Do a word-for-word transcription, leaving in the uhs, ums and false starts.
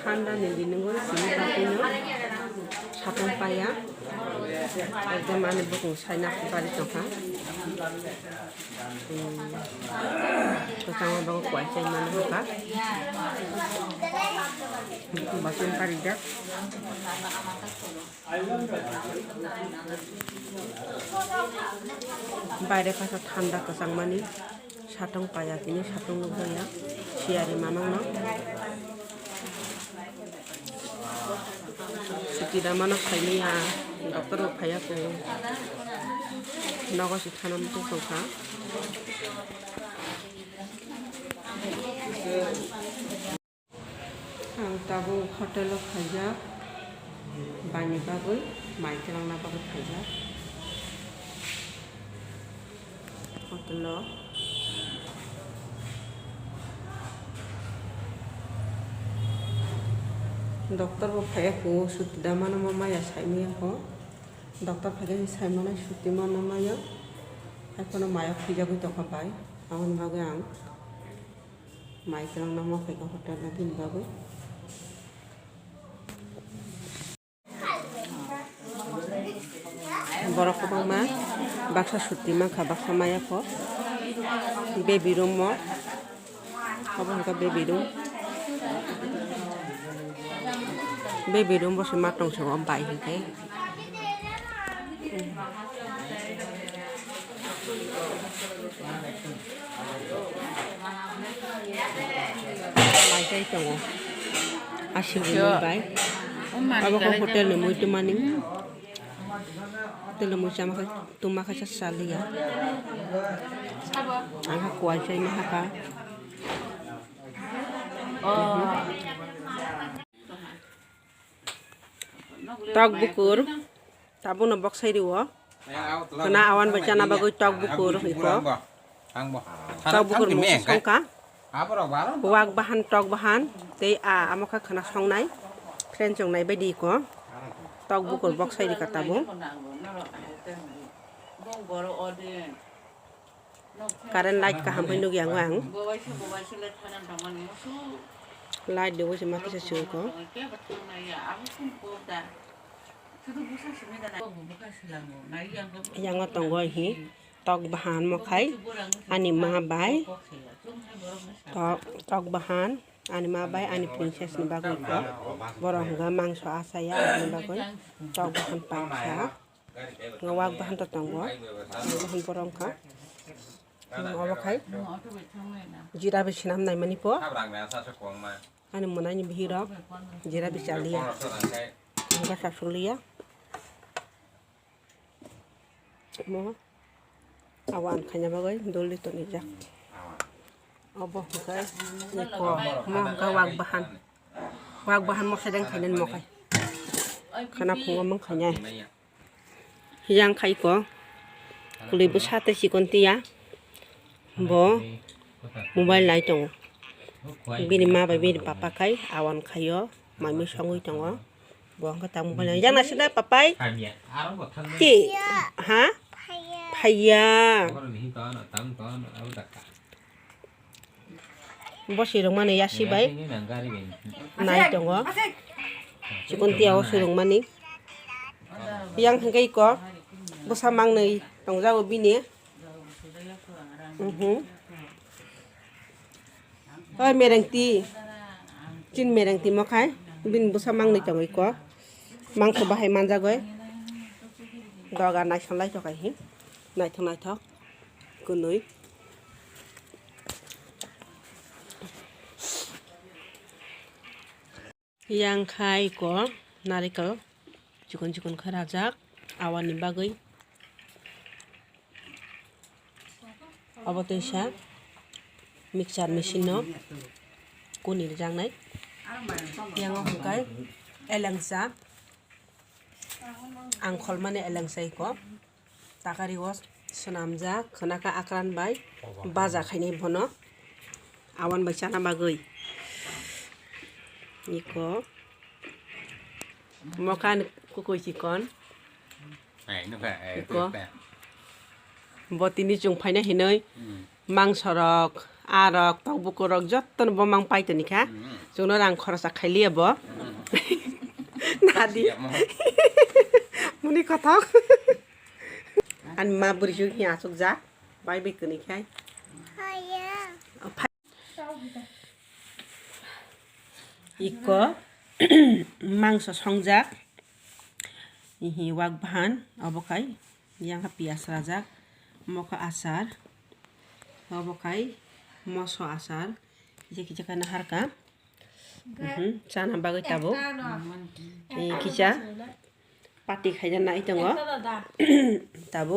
Thanda ni bini bo sini bagwi no satung paya. Ekdom ani bukung saina bari tongkha. Hmm. Kwchangma bagwi kuai chai mano hwnkha. Basun parijak. Baire kasa thanda kwchangmani satung paya tini satung nukjaya siyari manokno. Suti da mano phaimaya doctor bo phaiya kho nogo se thana muchung tongkha. Ang tabuk hotel o phaijak, baini bagwi mai twlangna bagwi phaijak hotel o. Doctor bo phaiya kho, suti da mano ma maya saimaya kho. Doctor phaikhe sai mano suti mano maya. Haiphano mayo khwijagwi tongkha bai, aboni bagwi ang. Mai kwlwng nangma phaikha hotel o bini bagwi. Borok kwbangma baksa suti mankha, baksa maya kho. Baby room o. Obo hwnkha baby room. Baby room bo se ma tong se o bai hwnkhe. Bai bai tongo. Aswk bai. Abo khe hotel ni muitu mani. Hotel ni muitu ma khe tuma khe cha liya. Ang khe kuai chai ma hakha. Tok bukur, tabukno boksai rio. Khwna awan bai chana bagwi tok bukur iko. Tok bukur mungsa songkha. Wak bahan, tok bahan, tei a, amo kha khwna songnai. Friend chongnai baidi iko. Tok bukur boksai rika tabuk. Current light kaham bai nukya ang. Light de wasi mati se siko. Yang o tongo hi tok bahan mokhai ani ma bai tok, tok bahan ani ma bai ani princess ni bagwi ko borok hwnka mangso asaya ani bagwi tok bahan paikha. Wak bahan to tongo. Wak bahan borok wngkha. Obo khai jira bai swnam naimani po. Ani mwnaini bihik rok jira bai chaliya. Wngkha sasuliya. Mo awan khaina bagwi dol di tonijak. Obo hwnkhe iko mo hwnkhe wak bahan. Wak bahan mo sedeng khainani mo khai. Khana phungo mung khainai. Yang khai ko. Kuli bwsa tei chikon tiya. Bo mobile nai tongo. Bini ma bai bini papa khai awan khaio. Mai mui songwi tongo. Bo hwnkhe tang mobile nai. Yang naisik nai papai. Ti. Ha? Phaiya. Bo swrwngmani yasi bai nai tongo. Chikon tiya o swrwngmani. Yang hwnkhe iko bwsa mangnwi tongjago bini. Mhm. Oi merengti. Chin merengti mokhai. Bini bwsa mangnwi tongo iko. Mangso bahai manjagoi. Doga naisonlai tokai hi. Naithok naithok. Kunui. Yang khai ko narikal chikon chikon khe rajak awani bagwi. Obo teisa mixture machine no kuni rijaknai. Yang o hwnkhe elengsa ang kholmani elengsa iko. Takari o swnamjak khwnakha akran bai baja khainai bono awan bai chana bagwi. Iko mokhan kukui chikon. Iko bo tini chwng phaina hinwi mangsorok Arok tok bukurok jottono bomang paitoni kha. Chwngno rang khorosa khailiya bo. Nadi. Muni kothok. Ani ma bwrwi suk hi asuk jak. Bai bai kwnwi khai. Iko mangso songjak. Ihi wak bahan obo khai. Yang kha piyas rajak, mokha achar, obo khai moso achar, kisa kisa khe naharka. Mhm, chana bagwi tabuk. Eh, kisa pati khaina nai tongo. Tabuk